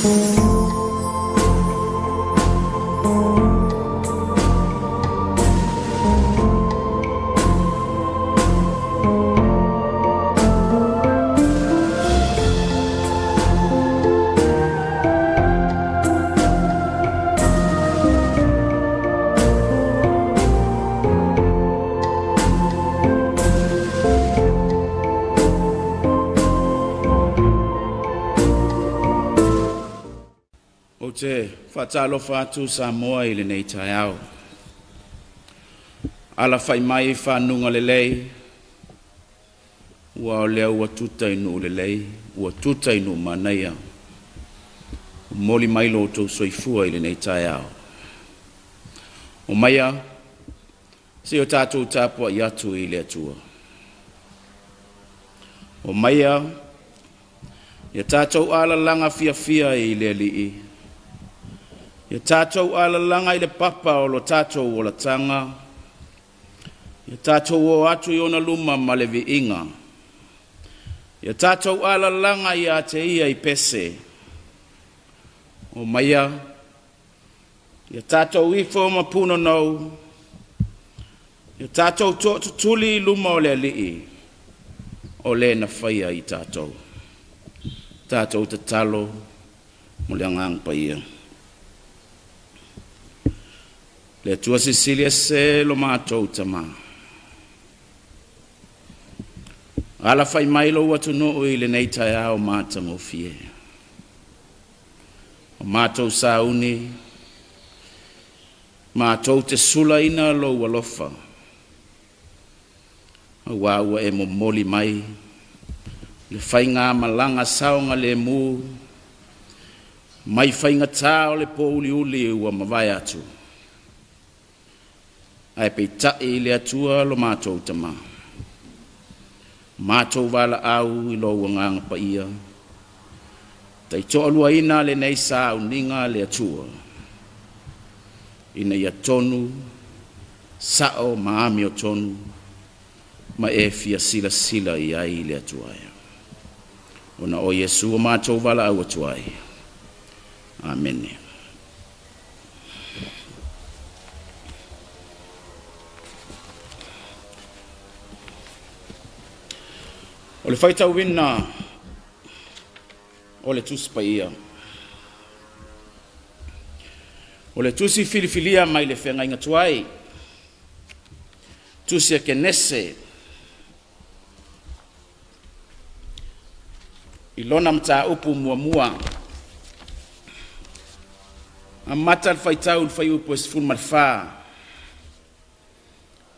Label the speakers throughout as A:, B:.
A: Ou te faatalofa atu Samoa i lenei taeao. Alafai mai i fanuga lelei, ua o lea ua tuta i nuu lelei, ua tuta i nuu manaia. Momoli mai lo outou soifua i lenei taeao. Omaia se i o tatou tapuai atu i le Atua. Omaia ia tatou alalaga fiafia i le Alii, ia tatou alalaga i le papa o lo tatou olataga, ia tatou o atu i ona luma ma le viiga, ia tatou alalaga ia te ia i pese, omaia ia tatou ifo ma punonou, ia tatou tootutuli i luma o le Alii, o le na faia i tatou. Tatou tatalo mo le Agaga Paia. Le Atua silisili ese lo matou Tama. Alafai mai lou atunuu i lenei taeao matagofie. O matou sauni, matou te sulaina lou alofa, aua ua e momoli mai le faigamalaga saogalemu mai faigata o le pouliuli ua mavae atu. Ae peitai le Atua lo matou Tama, matou valaau i lou Agaga Paia, taitoaluaina lenei sauniga le Atua, ina ia tonu, sao ma amiotonu, ma e fia silasila i ai le Atua e. Ona o Iesu ua matou valaau atu ai. Amene. O le faitauina o le Tusi Paia. O le tusi filifilia mai le feagaiga tuai, tusi a Kenese i lona mataupu muamua. Amata le faitau i le fuaiupu e 14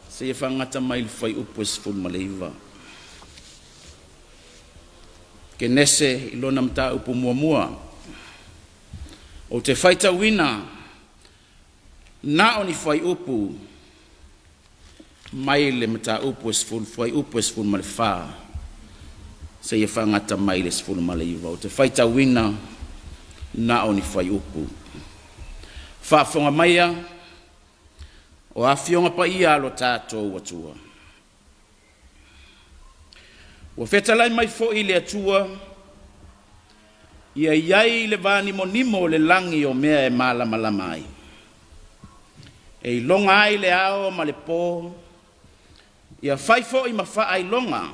A: seia faagata mai le fuaiupu e 19. Kenese i lona mataupu muamua. Ou te faitauina na o ni fuaiupu mai le mataupu e 10, fuaiupu e 14 seia faagata mai le 19. Ou te faitauina na o ni fuaiupu. Faafofoga maia o afioga paia a lo tatou Atua. Ua fetalai mai foi le Atua, ia i ai le vanimonimo o le lagi o mea e malamalama ai, e iloga ai le ao ma le po, ia fai foi ma faailoga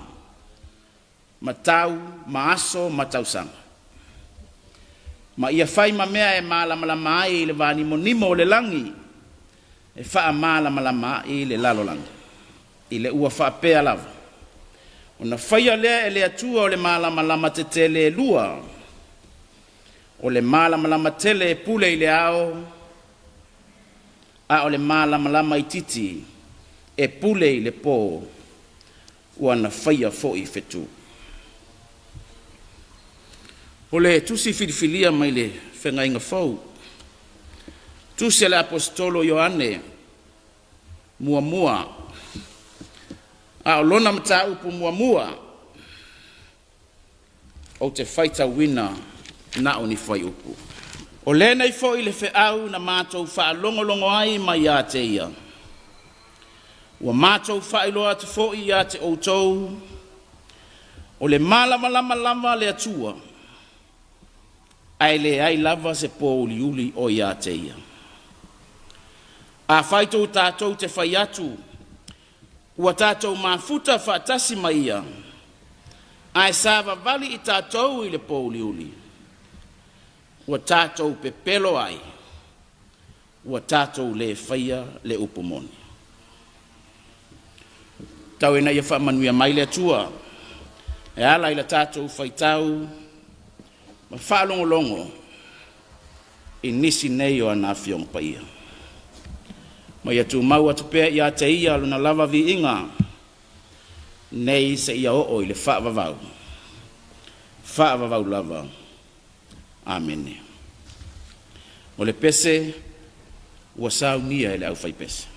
A: ma tau ma aso ma tausaga, ma ia fai ma mea e malamalama ai le vanimonimo o le lagi, e faamalamalama ai le lalolagi, i le ua faapea lava ona faia lea e le Atua o le malamalama tetele e lua, o le malamalama tele e pule i le ao, a o le malamalama itiiti e pule i le po, ua na faia foi fetu. O le tusi filifilia mai le Feagaiga Fou, tusi a le Aposetolo Ioane muamua, a o lona mataupu muamua, ou te faitauina na o ni fuaiupu. O lenei foi le feau na matou faalogologo ai mai ia te ia, ua matou faailoa atu foi ia te outou, o le malamalama lava le Atua. Ae leai lava se pōuliuli o ia te ia. Afai tou tatou te fai atu, ua tatou mafuta faatasi ma ia, ae savavali i tatou i le pōuliuli, ua tatou pepelo ai, ua tatou le faia le upu moni. Tau ina ia faamanuia mai le Atua e ala i le tatou faitau ma faalogologo i nisi nei o ana Afioga Paia. Ma ia tumau atu pea ia te Ia lona lava viiga nei seia oo i le faavavau, faavavau lava. Amene. O le pese ua saunia e le aufaipese.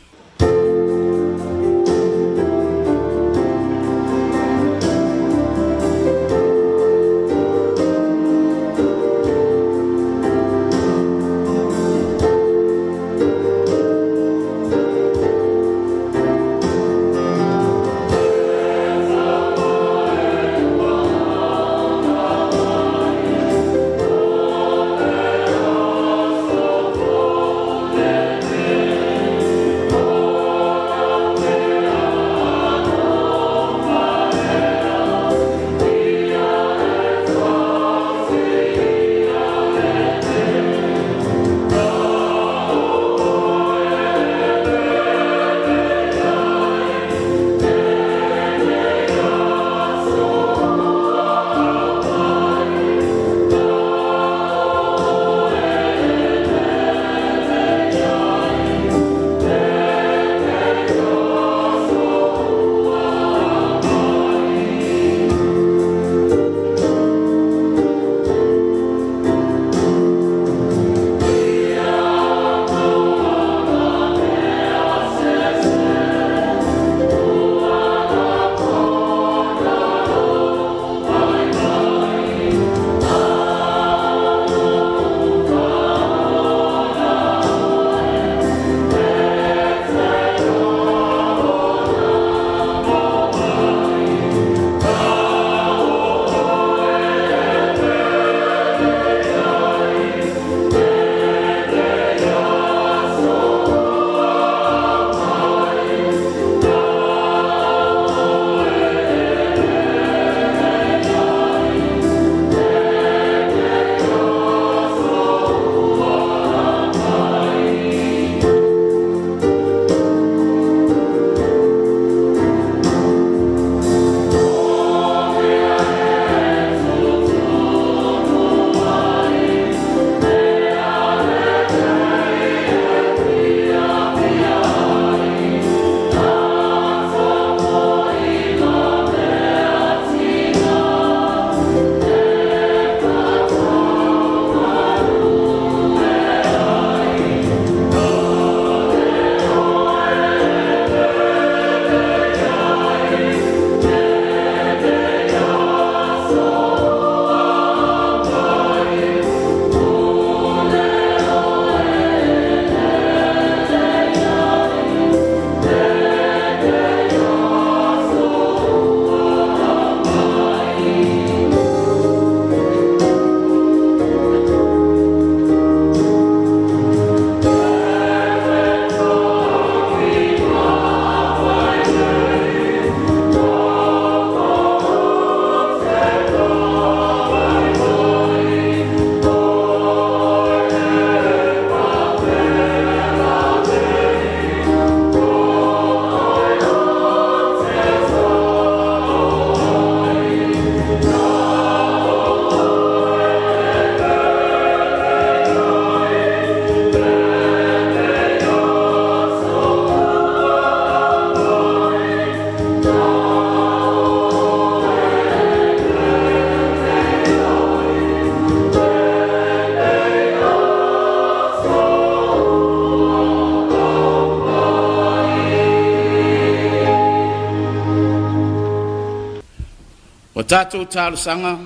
A: O tatou talosaga,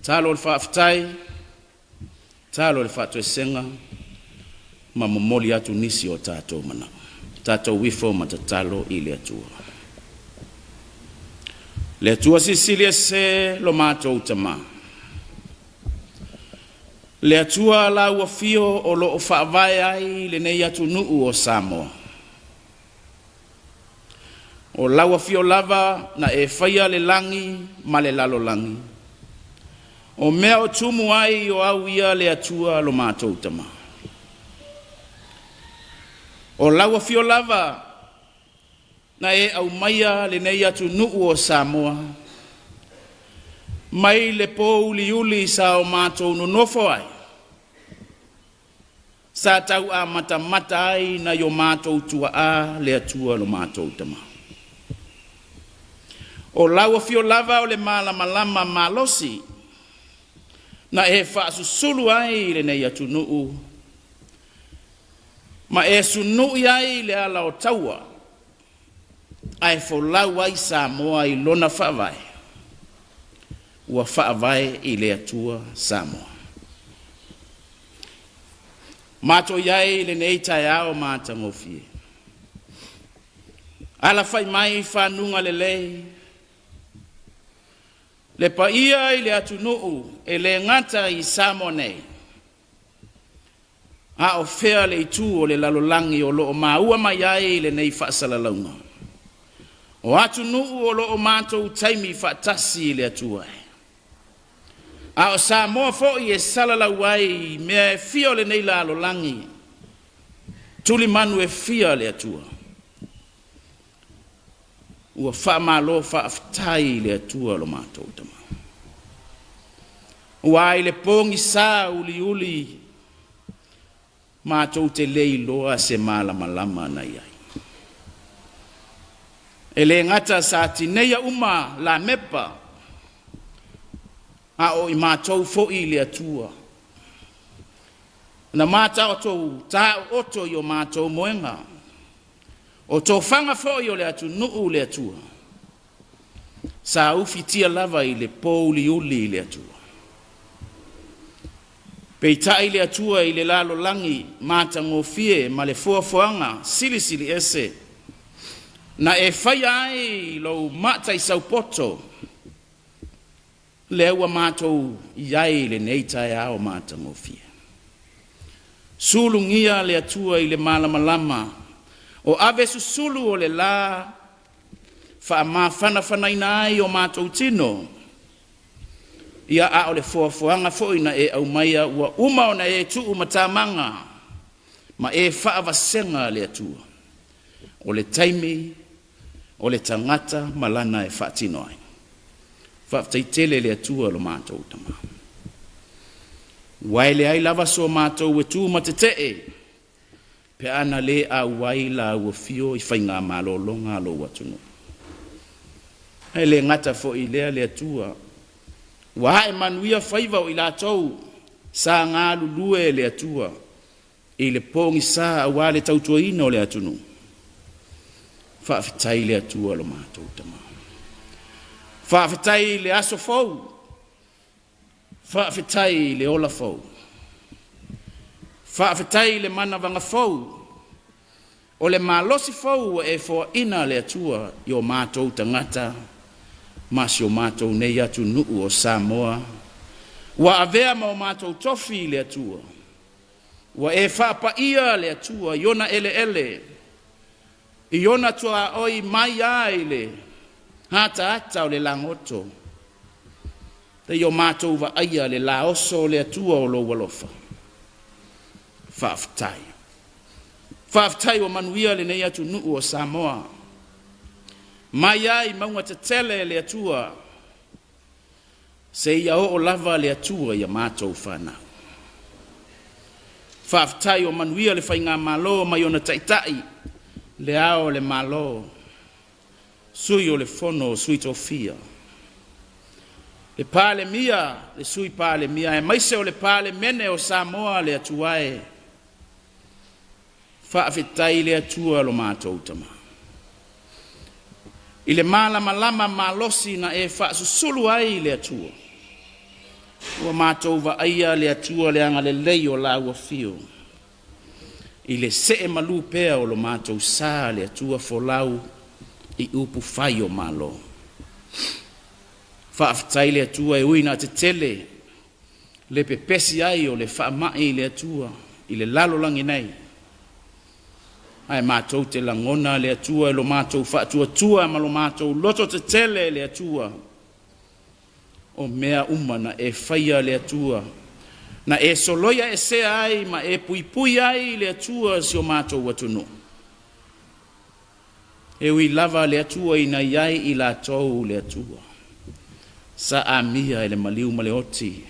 A: tatalo o le faafetai, tatalo o le faatoesega ma momoli atu nisi o tatou manaoga. Tatou ifo ma tatalo i le Atua. Le Atua silisili ese lo matou Tama. Le Atua lau afio o loo faavae ai lenei atunuu o Samoa. O lau afio lava na e faia le lagi ma le lalolagi, o mea o tumu ai o au ia le Atua lo matou Tama. O lau afio lava na e aumaia lenei atunuu o Samoa mai le pouliuli sa o matou nonofo ai, sa tau amatamata ai nai o matou tuaa le Atua lo matou Tama. O lau afio lava o le malamalama malosi na e faasusulu ai lenei atunuu ma e sunui ai le ala o taua ae folau ai Samoa i lona faavae ua faavae i le Atua Samoa. Mato i ai lenei taeao matagofie. Alafai mai fanuga lelei le paia i le atunuu e le gata i Samoa nei, a o fea le itu o le lalolagi o loo maua mai ai lenei faasalalauga. O atunuu o loo matou taimi faatasi i le Atua e. A o Samoa foi e salalau ai i mea e fia o lenei lalolagi, tulimanu e fia le Atua. Ua faamalo faafetai i le Atua lo matou Tama. Ua i le pogisa uliuli matou te le iloa se malamalama na i ai. E le gata sa tineia uma lamepa, a o i matou foi le Atua. Na matou taooto i o matou moega, o tofaga foi o le atunuu le Atua, sa ufitia lava i le pouliuli i le Atua. Peitai le Atua i le lalolagi matagofie ma le foafoaga silisili ese, na e faia ai lou mataisaupoto, lea ua matou i ai i lenei taeao matagofie. Sulugia le Atua i le malamalama, o ave susulu o le la faamafanafanaina ai o matou tino, ia a o le foafoaga foi na e aumaia ua uma ona e tuumatamaga ma e faavasega le Atua. O le taimi o le tagata ma lana e faatino ai. Faafetai tele le Atua lo matou Tama. Ua e leai lava so matou e tu ma tetee pe ana le auai la ua fio i faiga malologa a lou atunuu. E le gata foi i lea le Atua, ua ae manuia faiva o i latou sa galulue le Atua i le pogisa aua le tautuaina o le atunuu. Faafetai le Atua lo matou Tama. Faafetai i le aso fou, faafetai i le ola fou, faafetai i le manavaga fou, o le malosi fou ua e foaina le Atua i o matou tagata ma si o matou nei atunuu o Samoa. Ua avea ma o matou tofi i le Atua, ua e faapaia le Atua i ona eleele, i ona tuaoi mai ai le ataata o le lagoto, e o matou vaaia le laoso o le Atua o lou alofa. Faafetai. Faafetai ua manuia lenei atunuu o Samoa. Mai ai mauga tetele le Atua, seia oo lava le Atua ia matou fanau. Faafetai ua manuia le faigamalo mai ona taitai, le ao o le Malo, sui o le fono o sui tofia, le Palemia, le sui Palemia, aemaise o le Palemene o Samoa le Atua e. Faafetai le Atua lo matou Tama. I le malamalama malosi na e faasusulu ai le Atua, ua matou vaaia le Atua le agalelei o lau afio, i le see malu pea o lo matou sa le Atua folau i upu fai o Malo. Faafetai le Atua e ui ina tetele Le pepesi ai o le faamai i le Atua i le lalolagi nei, ae matou te lagona le Atua i lo matou faatuatua ma lo matou loto tetele le Atua, o mea uma na e faia le Atua, na e soloia esea ai ma e puipui ai le Atua si o matou atunuu. E ui lava le Atua ina i ai i latou le Atua sa amia e le maliu ma le oti,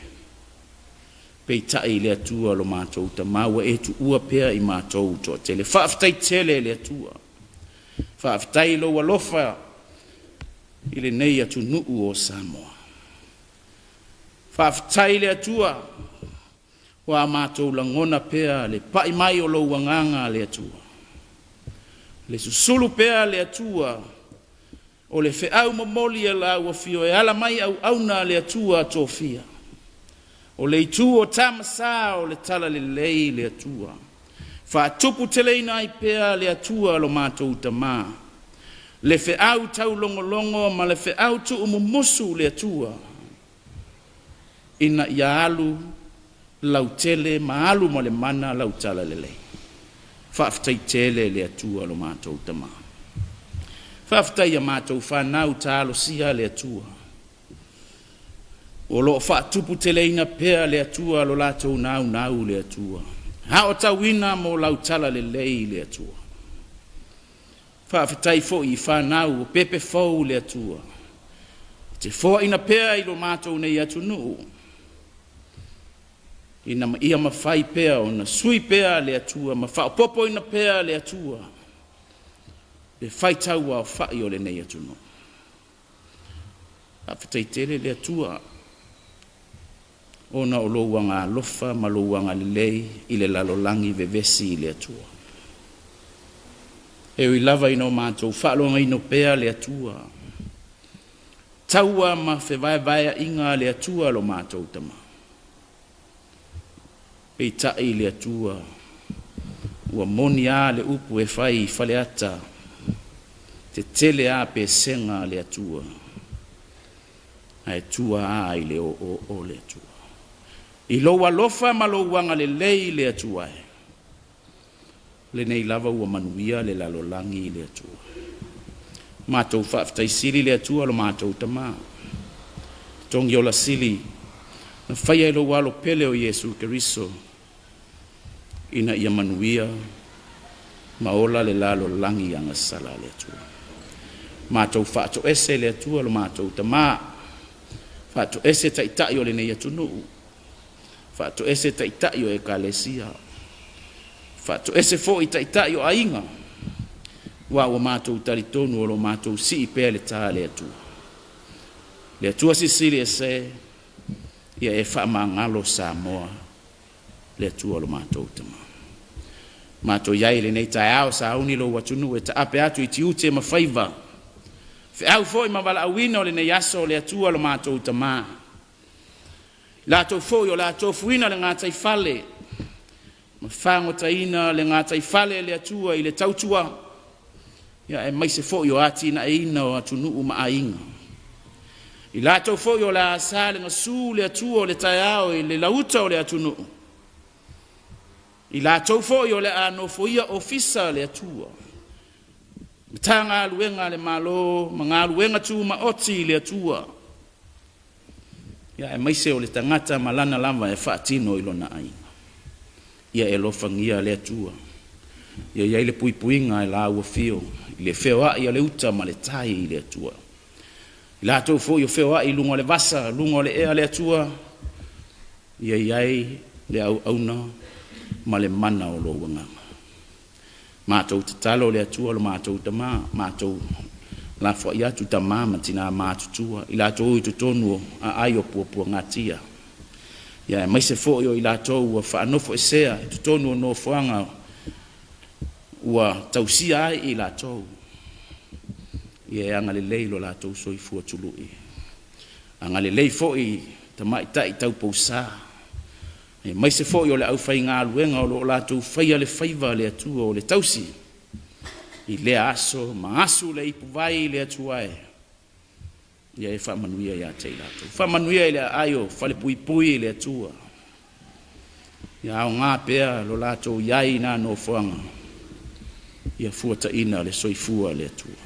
A: peitai le Atua lo matou Tamā ua e tuua pea i matou toatele. Faafetai tele le Atua, faafetai i lou alofa i lenei atunuu o Samoa. Faafetai i le Atua ua matou lagona pea le pai mai o lou agaga le Atua, le susulu pea le Atua o le feau momoli a lau afio e ala mai auauna a le Atua tofia, o le itu o Tamasa o le Talalelei le Atua, faatuputeleina ai pea le Atua lo matou Tamā, le feau taulogologo ma le feau tuumumusu le Atua, ina ia alu lautele ma alu ma le mana lau talalelei. Faafetai tele le Atua lo matou Tamā. Faafetai ia matou fanau talosia le Atua, o lo o faatuputeleina pea le Atua lo latou naunau le Atua, aotauina mo lau talalelei le Atua. Faafetai foi i fanau o pepe fou le Atua, te foaina pea i lo matou nei atunuu, ina ia mafai pea ona sui pea le Atua ma faaopoopoina pea le Atua le faitau aofai o lenei atunuu. Faafetai tele le Atua ona o lou agaalofa ma lou agalelei i le lalolagi vevesi i le Atua. E ui lava ina o matou faalogoina pea le Atua, taua ma fevaevaea'iga a le Atua lo matou Tamā, peitai le Atua ua moni a le upu e fai i Faleata, tetele a pesega a le Atua, ae tua a i le o'oo'o le Atua. I lou alofa ma lou agalelei le Atua e, lenei lava ua manuia le lalolagi i le Atua. Matou faafetai sili le Atua lo matou Tamā, togi ola sili na faia i lou alo pele o Iesu Keriso, ina ia manuia ma ola le lalolagi agasala le Atua. Matou faatoese le Atua lo matou Tamā, faatoese taitai o lenei atunuu, faatoese taitai o ekalesia, faatoese foi taitai o aiga, ua ua matou talitonu o lo matou sii pea le tā le Atua. Le Atua silisili ese, ia e faamagalo Samoa le Atua lo matou Tamā. Matou i ai i lenei taeao sauni lou atunuu e taape atu i tiute ma faiva, feau foi ma valaauina o lenei aso le Atua lo matou Tamā. Latou foi o le a tofuina le gataifale ma fagotaina le gataifale le Atua i le tautua, ia aemaise foi o atinaeina o atunuu ma aiga. I latou foi o le a sa le gasu le Atua o le taeao i le lauta o le atunuu, i latou foi o le a nofoia ofisa le Atua, Matagaluega a le Malo ma galuega tumaoti i le Atua, ia aemaise o le tagata ma lana lava e faatino i lona aiga. Ia e alofagia le Atua, ia i ai le puipuiga e lau afio i le feoai a le uta ma le tai i le Atua. I latou foi o feoai i luga o le vasa, luga o le ea le Atua, ia i ai le auauna ma le mana o lou agaga. Matou tatalo le Atua lo matou Tamā, matou lafoai atu tamā ma tinā matutua, i latou i totonu o aai o puapuagatia, ia aemaise foi o i latou ua faanofo esea i totonu o nofoaga ua tausia ai i latou, ia e agalelei lo latou soifua tului. Agalelei foi tamaitai taupousa, aemaise foi o le aufaigaluega o lo o latou faia le faiva le Atua o le tausi i lea aso ma asu le ipuvai i le Atua e, ia e faamanuia ia te i latou. Faamanuia i le aai o falepuipui i le Atua. Ia aoga pea lo latou i ai i na nofoaga, ia fuataina le soifua le Atua.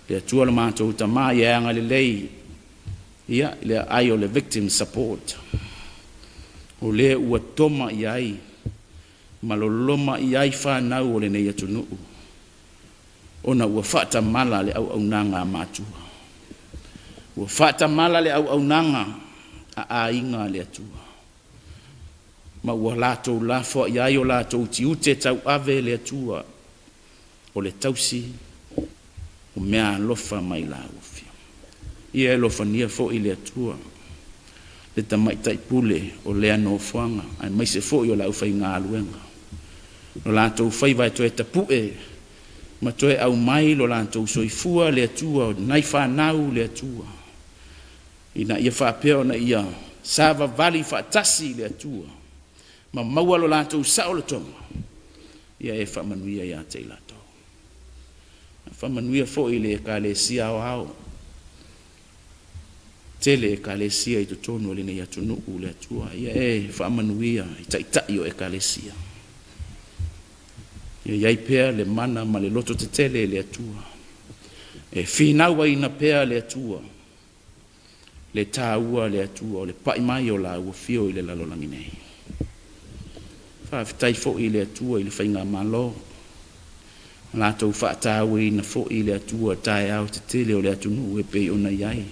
A: Le Atua lo matou Tama, ia e agalelei ia le aai o le Victim Support, o lea ua toma i ai ma loloma i ai fanau o lenei atunuu, ona ua faatamala le auaunaga a matua, ua faatamala le auaunaga a aiga a le Atua, ma ua latou lafoai ai o latou tiute tauave le Atua o le tausi o meaalofa mai laufi. Ia e alofagia foi le Atua le tamaitai pule o lea nofoaga aemaise foi o le aufaigaluega, o latou faiva e toe tapu'e ma toe aumai lo latou soifua le Atua o nai fanau le Atua, ina ia faapea ona ia savavali faatasi le Atua ma maua lo latou saolotoga. Ia e faamanuia ia te i latou. Faamanuia foi i le Ekalesia Aoao, tele Ekalesia i totonu o lenei atunuu le Atua, ia e faamanuia i taitai o Ekalesia. Ia i ai pea le mana ma le loto tetele i le Atua, e finauaina pea le Atua, le taua le Atua o le pai mai o laua fio i le lalolagi nei. Faafetai foi i le Atua i le faigamalo, latou faatauaina foi le Atua taeao tetele o le atunuu e pei ona i ai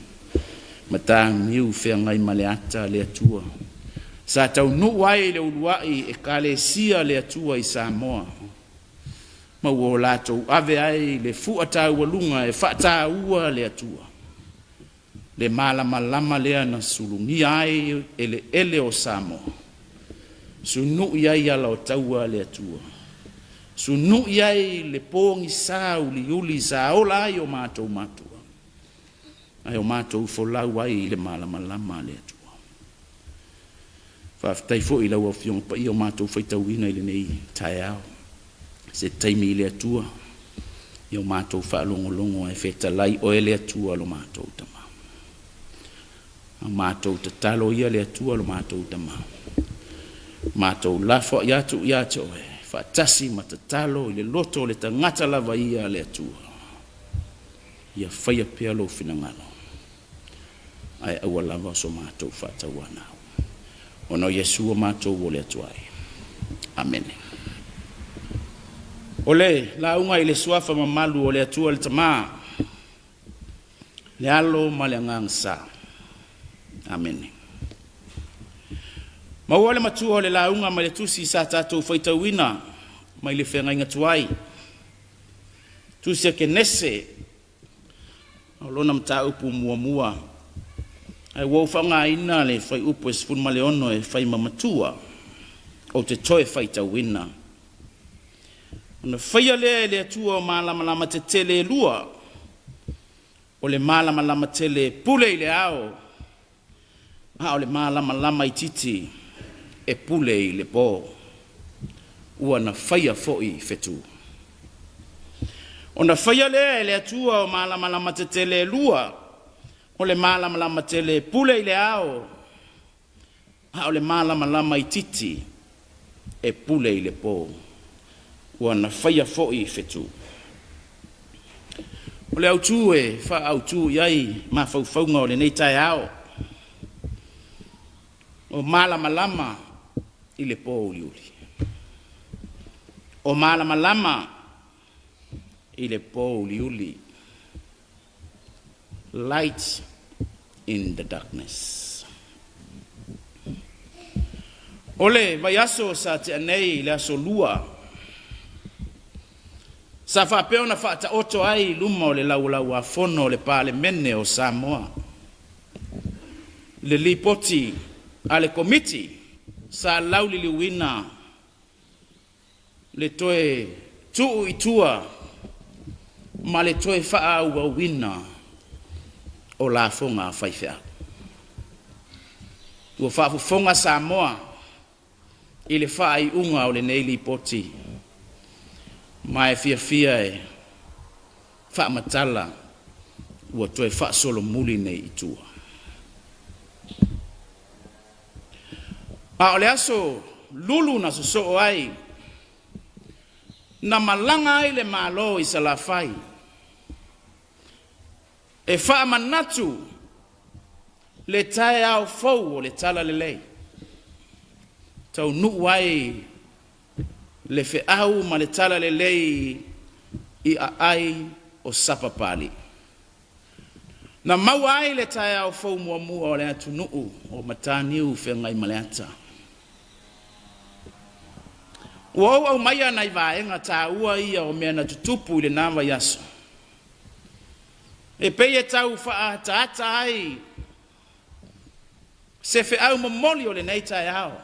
A: mataniu feagai ma le ata le Atua sa taunuu ai le uluai Ekalesia le Atua i Samoa, ma ua latou ave ai le fua taualuga e faataua le Atua, le malamalama lea na sulugia ai eleele o Samoa, sunui ai ala o taua le Atua, sunui ai le pogisa uliuli sa ola ai o matou matua, ae o matou folau ai i le malamalama a le Atua. Faafetai foi i lau Afioga Paia o matou faitauina i lenei taeao, se taimi i le Atua ia o matou faalogologo ae fetalai oe le Atua lo matou Tama. A matou tatalo ia le Atua lo matou Tama, matou lafoai atu ia te oe, faatasi ma tatalo i le loto o le tagata lava ia le Atua, ia faia pea lou finagalo, ae aua lava so matou faatauanau. Ona o Iesu o matou o le Atua ai. Amene. O le lauga i le suafa mamalu o le Atua le Tama, le Alo ma le Agaga Sa. Amene. Maua le matua o le lauga mai le tusi sa tatou faitauina mai le feagaiga tuai, tusi a Kenese, o lona mataupu muamua, ae ua ou faaaogaina le fuaiupu e 16 e fai ma matua ou te toe faitauina. Ona faia lea e le Atua o malamalama tetele e lua, o le malamalama tele e pule i le ao, a o le malamalama itiiti e pule i le po. Ua na faia foi fetu. Ona faia lea e le Atua o malamalama tetele e lua, o le malamalama tele e pule i le ao, a o le malamalama itiiti e pule i le po. Ua na faia foi fetu. O le autū e faaautu i ai mafaufauga o lenei taeao, o malamalama i le po uliuli. O malamalama i le po uliuli. Light in the darkness. O le vaiaso sa tea nei i le aso Lua, sa faapea ona faataoto ai i luma o le Laulau-a-Fono o le Palemene o Samoa le lipoti a le Komiti sa lauliliuina le toe tuu i tua ma le toe faaauauina o lafoga a faifeau. Ua faafofoga Samoa i le faaiuga o lenei lipoti, ma e fiafia e faamatala ua toe faasolomuli nei i tua. A o le aso lulu na sosoo ai, na malaga ai le Malo i Salafai e faamanatu le taeao fou o le Talalelei, taunuu ai le feau ma le talalelei i aai o Sapapalii. Na maua ai le taeao fou muamua o le atunuu o Mataniu Feagaimaleata. Ua ou aumaia nai vaega taua ia o mea na tutupu i lena vaiaso, e pei e tau faaataata ai se feau momoli o lenei taeao,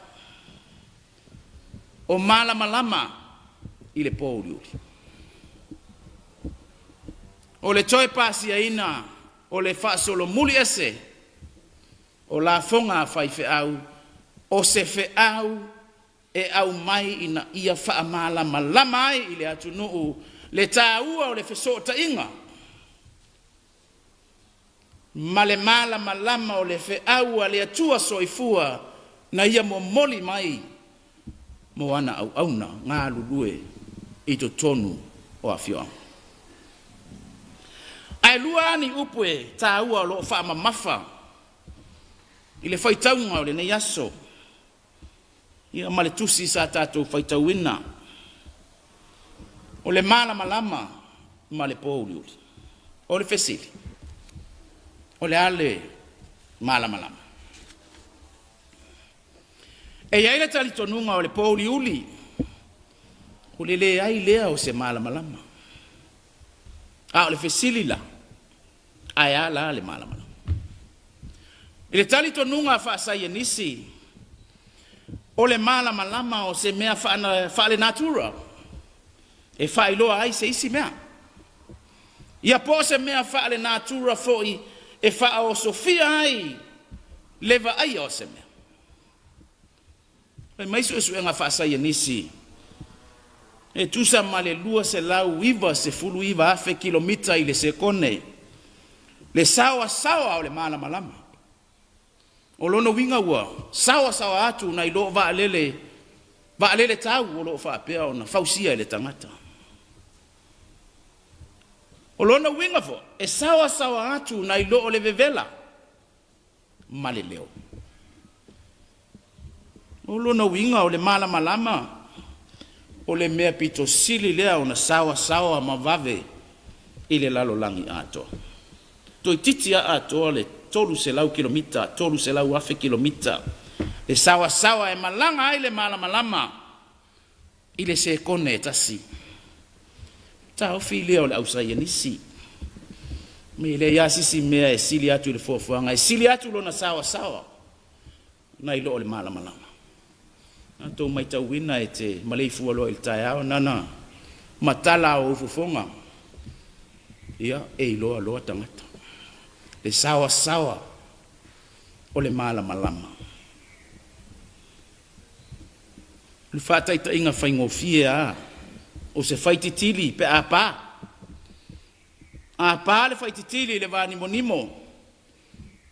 A: o malamalama i le pōuliuli. O le toe pasiaina o le faasolomuli ese o lafoga a faifeau, o se feau e aumai ina ia faamalamalama ai i le atunuu le taua o le fesootaiga ma le malamalama o le feau a le Atua Soifua na ia momoli mai mo ana auauna galulue i totonu o afioaga. Ae lua lava ni upu e taua o lo o faamamafa i le faitauga o lenei aso, ia ma le tusi sa tatou faitauina, o le malamalama ma le pōuliuli. O le fesili, o le a le malamalama? E i ai le talitonuga o le pōuliuli, o le leai lea o se malamalama. A o le fesili la, ae a la le malamalama? I le talitonuga faasaienisi, o le malamalama o se mea faalenatura e faailoa ai se isi mea. Ia po o se mea faalenatura foi e faaosofia ai le vaaia o se mea. Fai mai suesuega faasaienisi, e tusa ma le 299,000 kilomita i le sekone le saoasaoa o le malamalama. O lona uiga ua saoasaoa atu nai lo vaalele, vaalele tau o lo o faapea ona fausia e le tagata. O lona uiga foi, e saoasaoa atu nai lo le vevela ma le leo. O lona uiga o le malamalama o le mea pito sili lea ona saoasaoa ma vave i le lalolagi atoa. Toeitiiti lava atoa le 300 kilomita, 300,000 kilomita le saoasaoa e malaga ai le malamalama i le sekone e tasi. Taofi lea o le ausaienisi. E leai lava se isi mea e sili atu i le foafoaga, e sili atu lona saoasaoa nai lo o le malamalama. A outou matauina e te maleifua loa i le taeao nana matala ou fofoga, ia e iloa loa tagata. Le saoasaoa o le malamalama. O le faataitaiga faigofie lava, o se faititili pe a pa. A pa le faititili i le vanimonimo,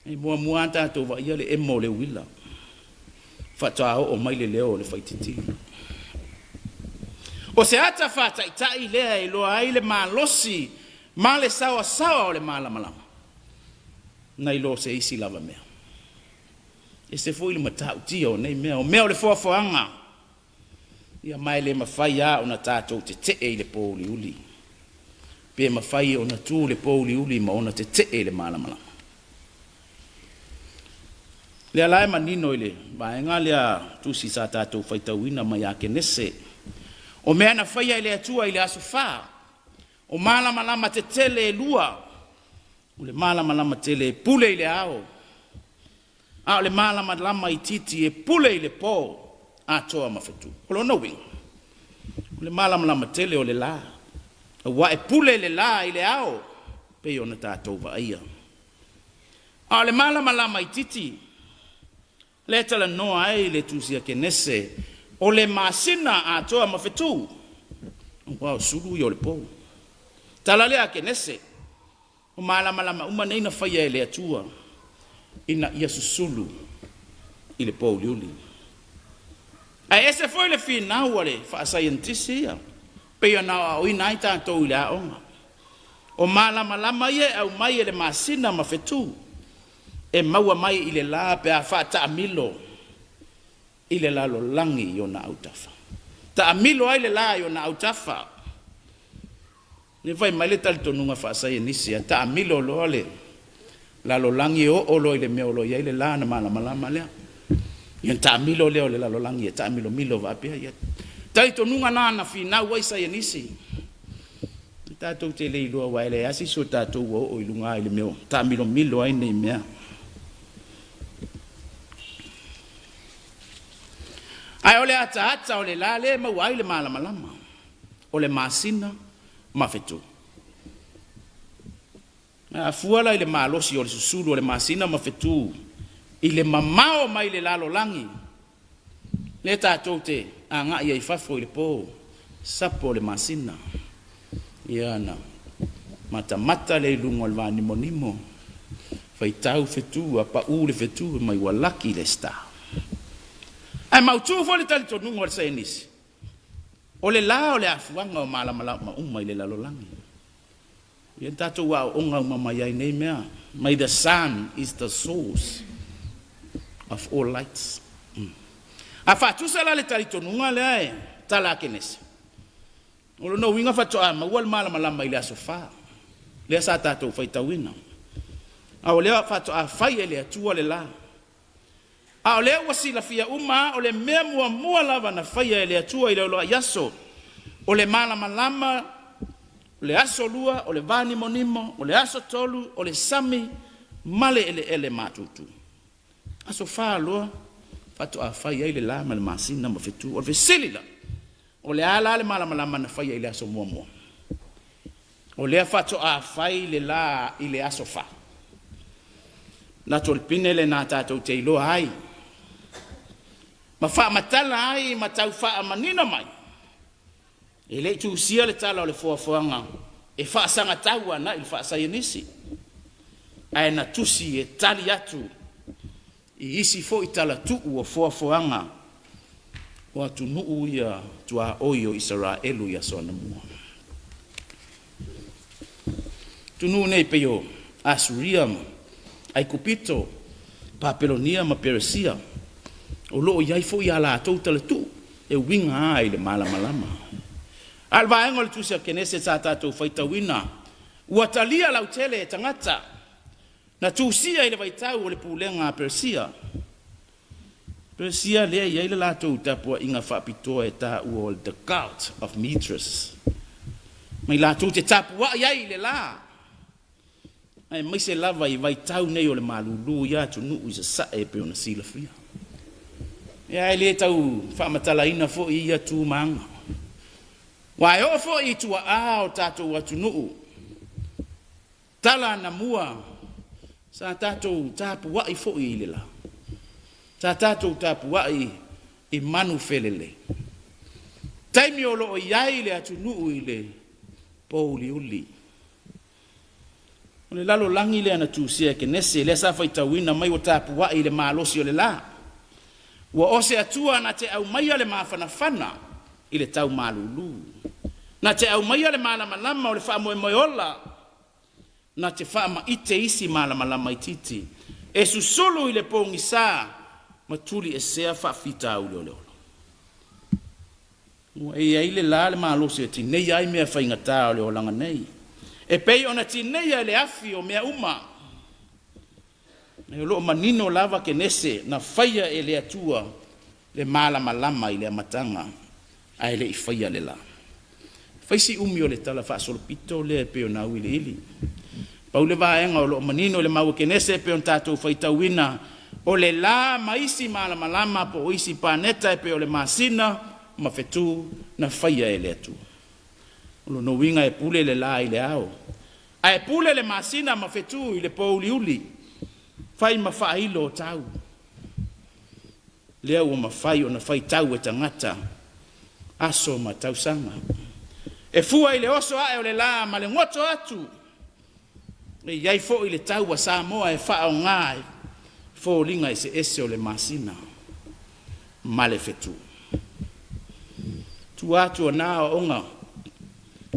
A: e muamua lava tatou vaaia le emo o le uila, faatoa oo mai le leo o le faititili. O se ata faataitai lea e iloa ai le malosi ma le saoasaoa o le malamalama, nai lo se isi lava mea. E ese foi le matautia o nei mea, o mea o le foafoaga. Ia ma e le mafai lava ona tatou tetee i le pōuliuli, pe mafai ona tu le pōuliuli ma ona tetee i le malamalama. Lea la e manino i le vaega lea tusi sa tatou faitauina mai ia Kenese, o mea na faia e le Atua i le aso fa, o malamalama tetele e lua, o le malamalama tele e pule i le ao, a o le malamalama itiiti e pule i le po atoa ma fetu. O lona uiga, o le malamalama tele o le la, aua e pule le la i le ao, pei ona tatou vaaia. A o le malamalama itiiti, lea e talanoa ai le tusi a Kenese, o le masina atoa ma fetu, aua o sulu ia o le pou. Tala lea a Kenese, o malamalama uma nei na faia e le Atua ina ia susulu i le pōuliuli. Ae ese foi le finau a le faasaienitisi ia, pei ona aoaoina ai tatou i le aoga. O malamalama ia e aumai e le masina ma fetu, e maua mai i le la pe a faataamilo i le lalolagi i ona autafa. Taamilo ai le la i ona autafa. Lea fai mai le talitonuga faasaienisi, a taamilo loa le lalolagi e oo loa i le mea o lo o i ai le la ona malamalama lea. Ia ona taamilo lea o le lalolagi e taamilomilo faapea. Ia talitonuga na na finau ai saienisi. Tatou te le iloa aua e leai lava se isi o tatou ua oo i luga i le mea o taamilomilo ai nei mea. Ae o le ataata o le la lea e maua ai le malamalama, o le masina ma fetu. A fua la i le malosi o le susulu o le masina ma fetu i le mamao mai le lalolagi, lea tatou te agai ai i fafo i le po, sapo o le masina, ia ona matamata lea i luga o le vanimonimo, faitau fetu, a pau le fetu, mai ua laki le star. Ae mautu foi le talitonuga o le saienisi, o le la o le afuaga o malamalama uma i le lalolagi. Ia tatou aooga uma mai ai nei mea. May the sun is the source of all lights. A faatusa la le talitonuga lea e tala a Kenese, o lona uiga faatoa maua le malamalama i le aso 4, lea sa tatou faitauina. A o lea faatoa fai e le Atua le la. A o lea ua silafia uma, o le mea muamua lava na faia e le Atua i le uluai aso, o le malamalama, o le aso 2, o le vanimonimo, o le aso 3, o le sami ma le eleele matutu. Aso 4 loa faatoa fai ai le la ma le masina ma fetu. O le fesili la, o le a la le malamalama na faia i le aso muamua? O lea faatoa fai le la i le aso 4. Manatu o le pine lena tatou te iloa ai ma faamatala ai ma tau faamanino mai, e le i tusia le tala o le foafoaga e faasagatau agai i le faasaienisi, ae na tusi e tali atu i isi foi talatuu o foafoaga o atunuu ia tuaoi o Isaraelu i aso anamua. Atunuu nei pei o Asuria ma Aikupito, Papelonia ma Peresia, o lo o i ai foi a latou talatuu e uiga ai i le malamalama. A o le vaega o le tusi a Kenese sa tatou faitauina, ua talia lautele e tagata, na tusia i le vaitau o le pulega a Peresia. Peresia lea e i ai le latou tapuaiga faapitoa e taua o le The Cult of Mithras, mai latou te tapuai ai i le la, aemaise lava i vaitau nei o le malulu i atunuu i sasae e pei ona silafia. Ia, e le tau faamatalaina foi ia tu ma aga, aua e oo foi i tuaa o tatou atunuu, tala anamua sa tatou tapuai foi i le la, sa tatou tapuai i manu felelei, taimi o lo o i ai le atunuu i le pouliuli. O le lalolagi lea na tusia e Kenese, lea sa faitauina mai ua tapuai i le malosi o le la. Ua o se Atua na te aumaia le mafanafana i le tau malulu, na te aumaia le malamalama o le faamoemoe ola, na te faamaite isi malamalama itiiti, e susulu i le pogisa ma tuliesea faafitauli o le ola. Ua i ai le la le malosi e tineia ai mea faigata o le olaga nei, e pei ona tineia e le afi o mea uma. O lo o manino lava Kenese na faia e le Atua le malamalama i le amataga, ae le i faia le la. Fai si umi o le tala faasolopito lea e pei ona auiliili. Pau le vaega o lo o manino i le mau a Kenese e pei ona tatou faitauina, o le la ma isi malamalama po o isi paneta e pei o le masina ma fetu na faia e le Atua. O lona uiga e pule le la i le ao, ae pule le masina ma fetu i le pouliuli, fai ma faailo o tau. Lea ua mafai ona faitau e tagata aso ma tausaga. E fua i le oso ae o le la ma le goto atu, e i ai foi le tau a Samoa e faaaoga e foliga eseese o le masina ma le fetu. Tua atu o na aoaoga,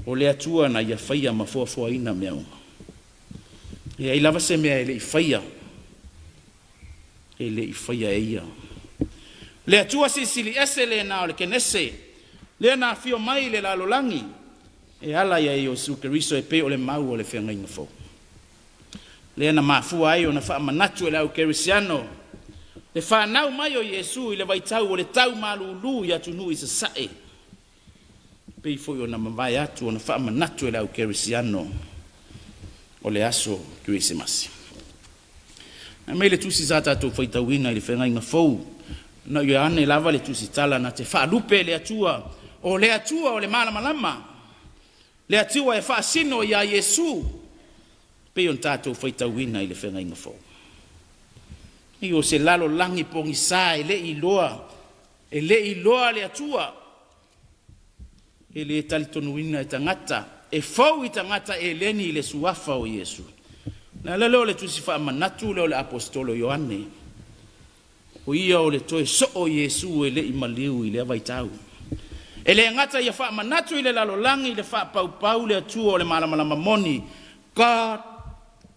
A: o le Atua na ia faia ma foafoaina mea uma. E leai lava se mea e le i faia, e le i faia e Ia. Le Atua Silisili Ese lena o le Kenese, lea na afio mai i le lalolagi e ala ia Iesu Keriso e pei o le mau o le Feagaiga Fou. Lea na mafua ai ona faamanatu e le au kerisiano le fanau mai o Iesu i le vaitau o le tau malulu i atunuu i Sasae, pei foi ona mavae atu ona faamanatu e le au kerisiano o le aso Kerisimasi. Ae mai le tusi sa tatou faitauina i le Feagaiga Fou, na Ioane lava le tusitala na te faalupe le Atua, o le Atua o le malamalama, le Atua e faasino ia Iesu, pei ona tatou faitauina i le Feagaiga Fou. I o se lalolagi pogisa e le i iloa, e le i iloa le Atua, e le talitonuina e tagata, e fou i tagata eleni i le suafa o Iesu. Le ala lea o le tusi faamanatu lea o le Aposetolo Ioane, o ia o le toe soo o Iesu e le i maliu i lea vaitau. E le gata ia faamanatu i le lalolagi i le faapaupau le Atua o le malamalama moni, God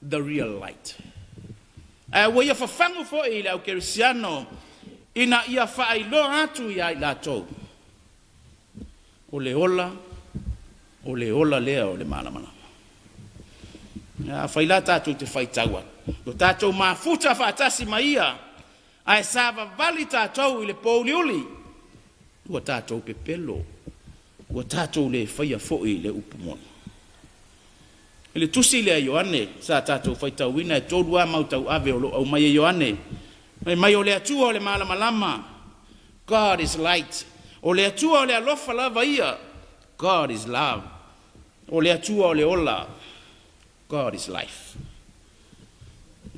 A: the real light. Ae ua ia fafagu foi i le au kerisiano ina ia faailoa atu ia i latou o le ola, o le ola lea o le malamalama. Afai la tatou te faitau atu, o tatou mafuta faatasi ma ia, ae savavali tatou i le pouliuli, ua tatou pepelo, ua tatou le faia foi le upu moni. I le tusi lea Ioane sa tatou faitauina, e tolu lava mau tauave o lo o aumai e Ioane. Fai mai o le Atua o le malamalama, God is light. O le Atua o le alofa lava ia, God is love. O le Atua o le ola, God is life.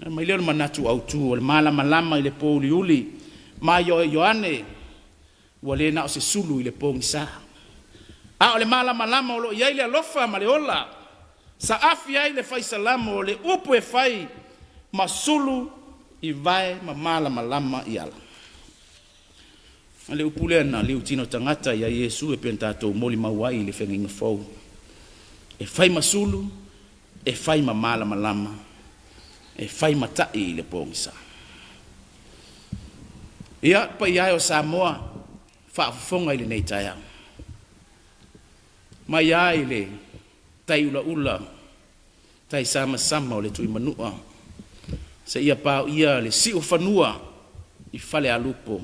A: Mai lea o le manatu autu o le malamalama i le pouliuli ma Ioane ua le na o se sulu i le pogisa. A o le malamalama o lo o i ai le alofa ma le ola, saafi ai le faisalamo o le upu e fai ma sulu i vae ma malamalama i ala. A le upu lea na liutino tagata ia Iesu e pei ona tatou molimau ai i le Feagaiga Fou. E fai ma sulu, e fai ma malamalama, e fai ma ta'i i le pogisa. Ia, paia e o Samoa, faafofoga i lenei taeao. Mai lava i le tai ulaula, tai samasama o le Tuimanua, seia paoia le siufanua i Falealupo,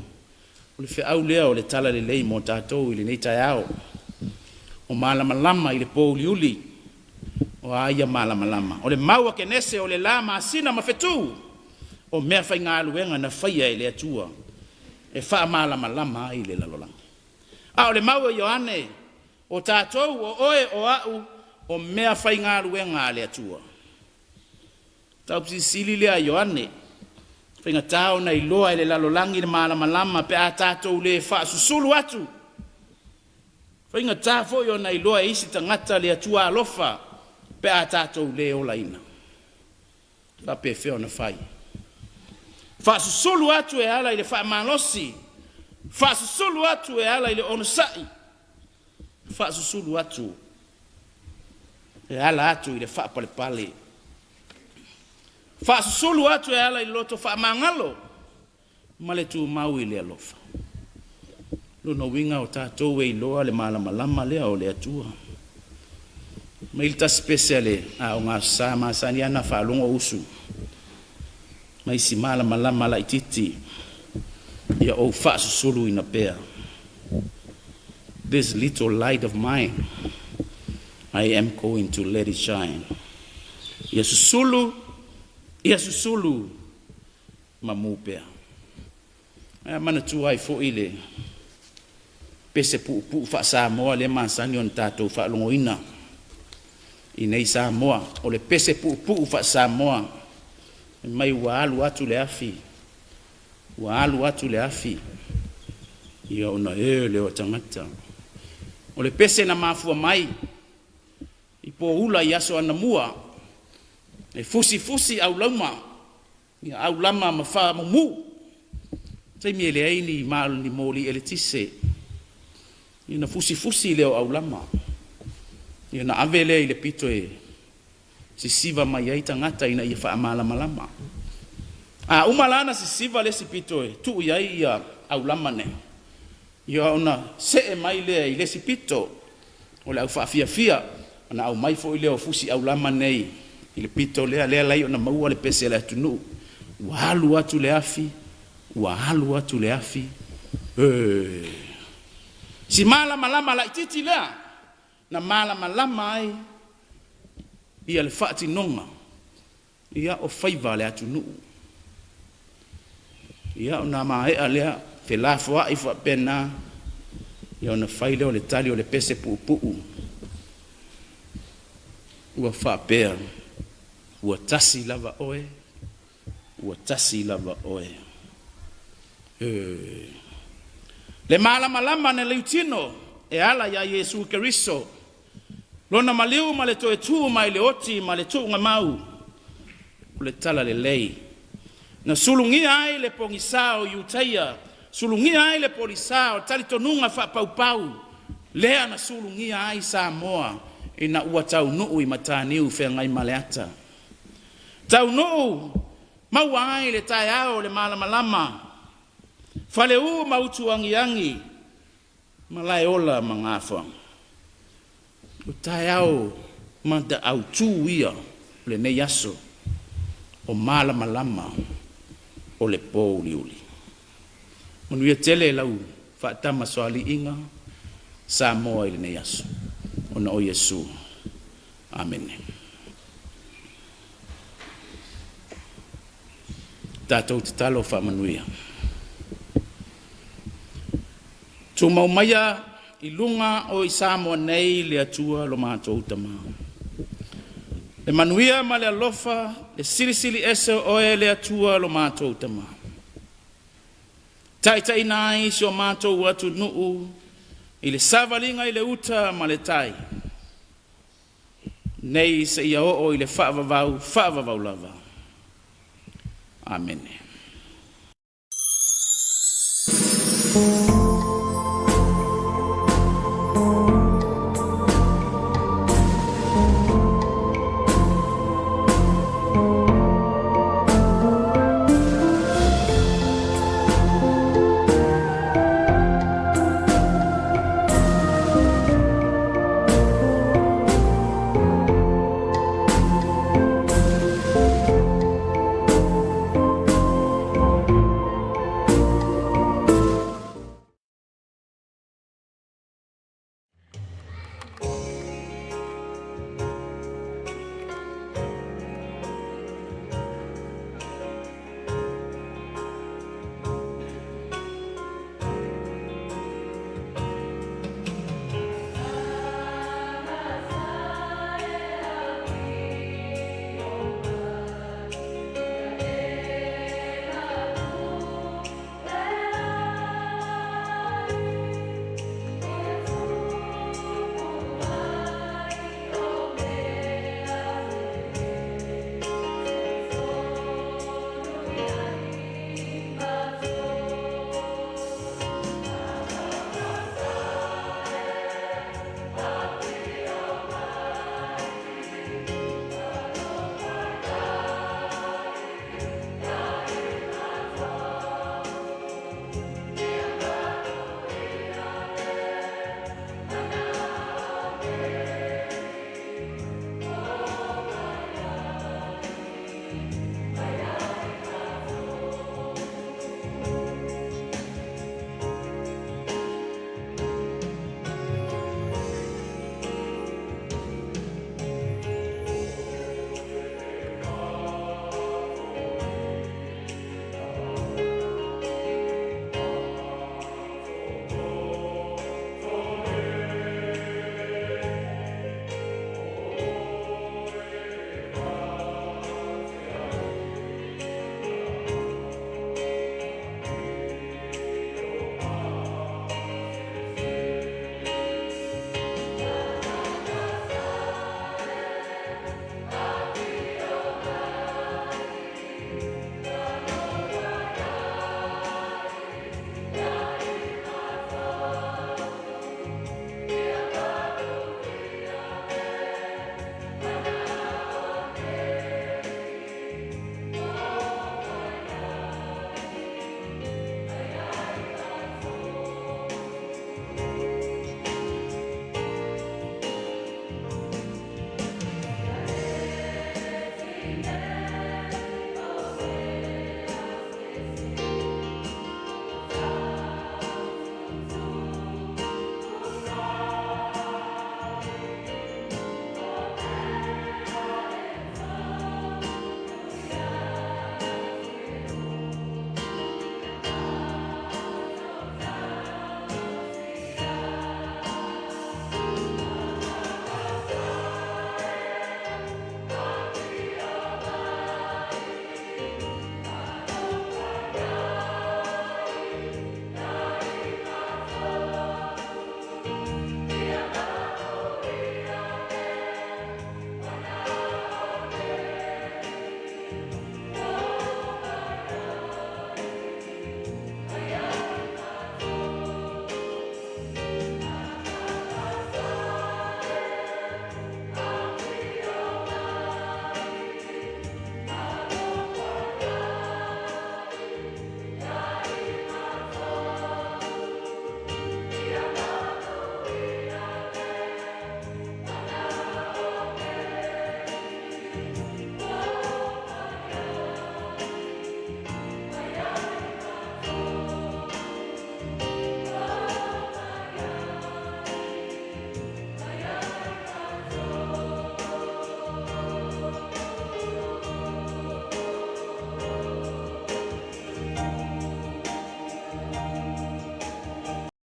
A: o le feau lea o le talalelei mo tatou i lenei taeao. O malamalama i le pouliuli, o a ia malamalama? O le mau a Kenese o le la masina ma fetu, o mea faigaluega na faia e le Atua e faamalamalama ai le lalolagi. A o le mau a Ioane, o tatou, o oe, o a'u, o mea faigaluega a le Atua. Tausilisili lea Ioane, faigata ona iloa e le lalolagi le malamalama pe a tatou le faasusulu atu. Faigata foi ona iloa e isi tagata le Atua alofa pe a tatou le olaina. Faapefea ona fai? Faasusulu atu e ala i le faamalosi, faasusulu atu e ala i le onosai, faasusulu atu e ala atu i le faapalepale, faasusulu atu e ala i le loto faamagalo ma le tumau i le alofa. Lona uiga o tatou e iloa le malamalama lea o le Atua. Mai le tasi pese a le aoga sa masani ana faalogo usu, mai si malamalama laititi, ia ou faasusuluina pea. This little light of mine, I am going to let it shine. Ia susulu, ia susulu, ma mu pea. Ae manatua ai foi le pese puupuu faa-Samoa lea masani ona tatou faalogoina i nei Samoa. O le pese puupuu faa-Samoa, mai ua alu atu le afi, ua alu atu le afi, ia ona e lea o tagata. O le pese na mafua mai i poula i aso anamua, e fusifusi aulauma, ia aulama ma faamumu, taimi e leai ni moli eletise. Ia ona fusifusi lea o aulama. Ia ona ave lea i le pito e sisiva mai ai tagata ina ia faamalamalama. A uma la ona sisiva le isi pito e tuu i ai ia aulama nei, ia ona see mai lea i le isi pito o le aufaafiafia, ona aumai foi lea o fusi aulama nei i le pito lea, lea la ona maua le pese a le atunuu, ua alu atu le afi, ua alu atu le afi, ee. Si malamalama laitiiti lea na malamalama ai ia le faatinoga ia o faiva a le atunuu. Ia ona maea lea felafoai faapena, ia ona fai lea o le tali o le pese puupuu ua faapea, ua tasi lava oe, ua tasi lava oe. Ee. Le malamalama na leutino e ala iā Iesu Keriso, lona maliu ma le toe tu mai le oti ma le tuugamau o le talalelei. Na sulugia ai le pogisa o Iutaia, sulugia ai le polisa o talitonuga faapaupau, lea na sulugia ai Samoa ina ua taunuu i Mataniu Feagaimaleata. Taunuu maua ai le taeao o le malamalama, Faleu ma Utuagiagi, Malaeola ma Gafoaga. O taeao mataautu ia o lenei aso, o malamalama o le pouliuli. Manuia tele lau faatamasoaliiga Samoa i lenei aso, ona o Iesu. Amene. Tatou tatalo faamanuia. Tumau maia i luga o i Samoa nei le Atua lo matou Tama. Le manuia ma le alofa, le silisili ese o oe le Atua lo matou Tama. Taitaiina ai si o matou atunuu i le savaliga i le uta ma le tai, nei seia oo i le faavavau, faavavau lava. Amene.